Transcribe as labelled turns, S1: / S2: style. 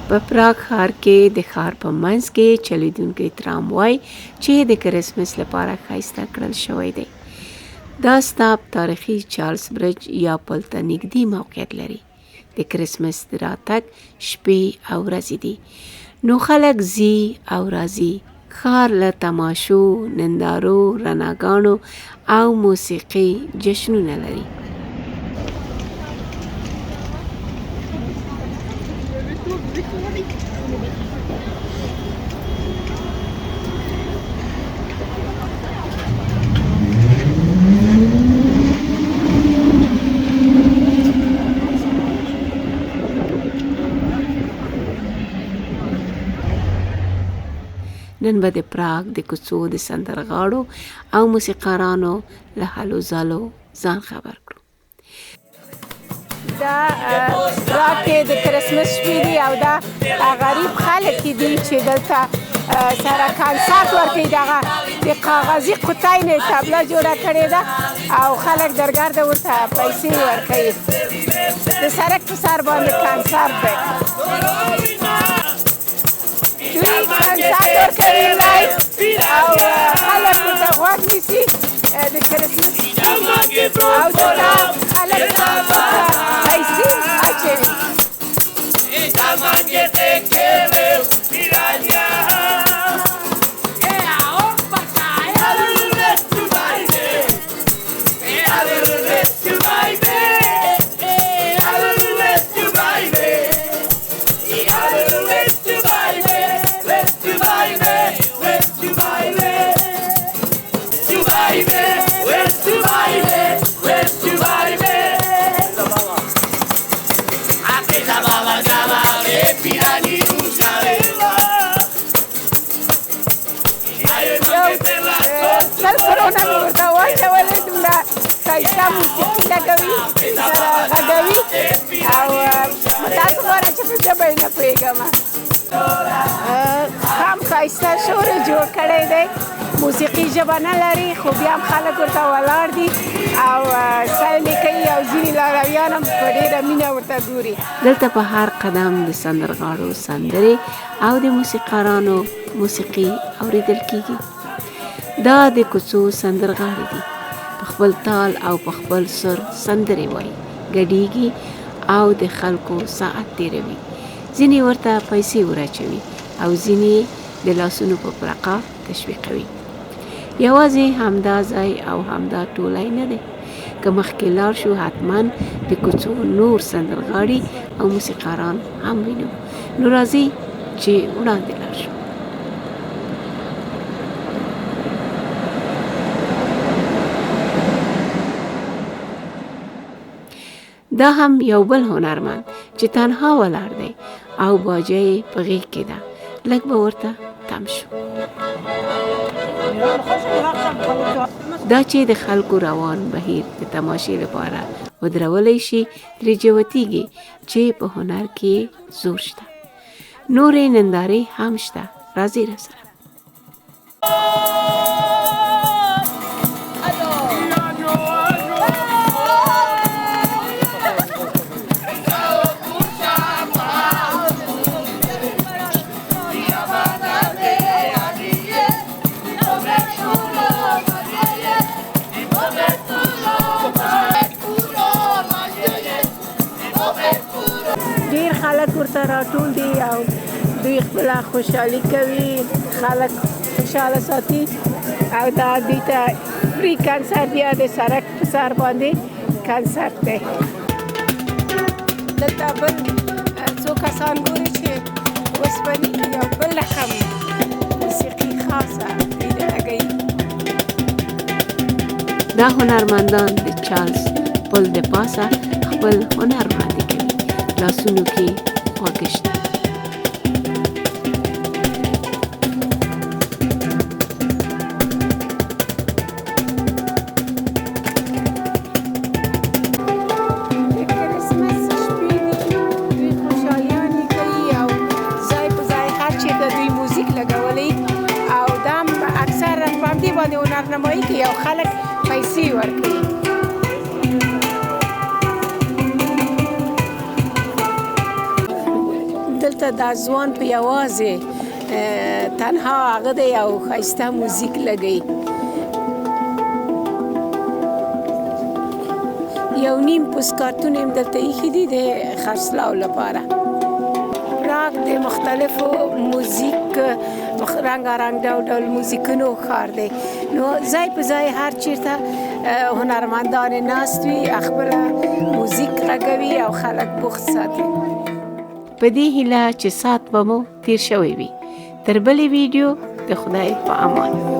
S1: په پراګ ښار کې د ښار په منځ کې چلیدونکی تراموای چې د کرسمس لپاره ښایسته کړل شوی دی. دا ستاپ تاریخي چارلز برج یا پل ته نږدې موقعیت لري. د کرسمس د راتګ شپې او ورځې دي، نو خلک ځي او راځي. ښار له تماشو، نندارو، رڼاګانو او موسیقي جشنونه لري. نن به د پراګ د کوڅو د سندرغاړو او موسیقارانو له هلو ځلو ځان خبر کړو.
S2: دا پراګ کې د کرسمس شپې دي او دا غریب خلک دي چې دلته سره کنسرت ورکوي. دغه د کاغذي قطۍ نه تبله جوړه کړې ده او خلک درګرده ورته پیسې ورکوي. د سړک په سر باندې کنسرت دی. دوی کنسرت ورکوي live او خلک ورته غوږ نیسي. د کرسمس او دلته خلک پیسې اچوي. 100 کرونه مې ورته واچولې، دومره ښایسته موسیقي لګوي، سره غږوي او متاسفانه چې په ژبه یې نه پوهېږم. هم ښایسته شور یې جوړ کړی دی. موسیقي ژبه نه لري خو بیا هم خلک ورته ولاړ دي او سیل یې کوي او ځینې لارویان هم په ډېره مینه ورته ګوري.
S1: دلته په هر قدم د سندرغاړو سندرې او د موسیقارانو موسیقي اورېدل کېږي. دا د کوڅو سندرغاړي دي، په خپل تال او په خپل سر سندرې وایي، ګډیږي او د خلکو ساعت تېروي. ځینې ورته پیسې وراچوي او ځینې یې د لاسونو په پرقا تشویقوي. یوازې همدا ځای او همدا ټولی نه دی. که مخکې لاړ شو حتما د کوڅو نور سندرغاړي او موسیقاران هم وینو. نو راځئ چې وړاندې لاړ شو. دا هم یو بل هنرمند چې تنها ولاړ دی او باجه یې په غېږ کې ده، لږ به ورته تم شو. دا چې د خلکو روان بهیر د تماشې لپاره ودرولی شي، ترې جوتیږي چې په هنر کې زور شته. نورې نندارې هم شته، راځئ راسره.
S2: ډیر خلک ورته راټول دي او دوی خپله خوشحالي کوي، خلک خوشحاله ساتي او دا دوی ته free کنسرت یا د سړک په سر باندې کنسرت دی. دلته بل څو کسان ګوري چې اوسپني یو بل رقم موسیقي خاصه دوی لګوي.
S1: دا هنرمندان د چارلز پل د پاسه خپل هنر وړاندې کوي، لاسونو کې خواږه شته.
S2: د کرسمس شپې دي، دوی خوشحالیانې کوي او ځای په ځای هر چېرته دوی موزیک لګولی او دا هم اکثره په همدې باندې هنرنمایي کوي او خلک پیسې ورکوي. دلته دلته دا ځوان په یوازې تنها هغه دی او ښایسته موزیک لګوي. یو نیم پوسکارتونه هم دلته ایښي دي د خرڅلاو لپاره. پراګ د مختلفو موزیک رنګارنګ ډول ډول موزیکونو ښار دی، نو ځای په ځای هر چیرته هنرمندان ناست وي، خپله موزیک غږوي او خلک بوخت ساتي.
S1: په دې هیله چې ساعت به مو تیر شوی وي. تر بلې ویډیو د خدای په امان.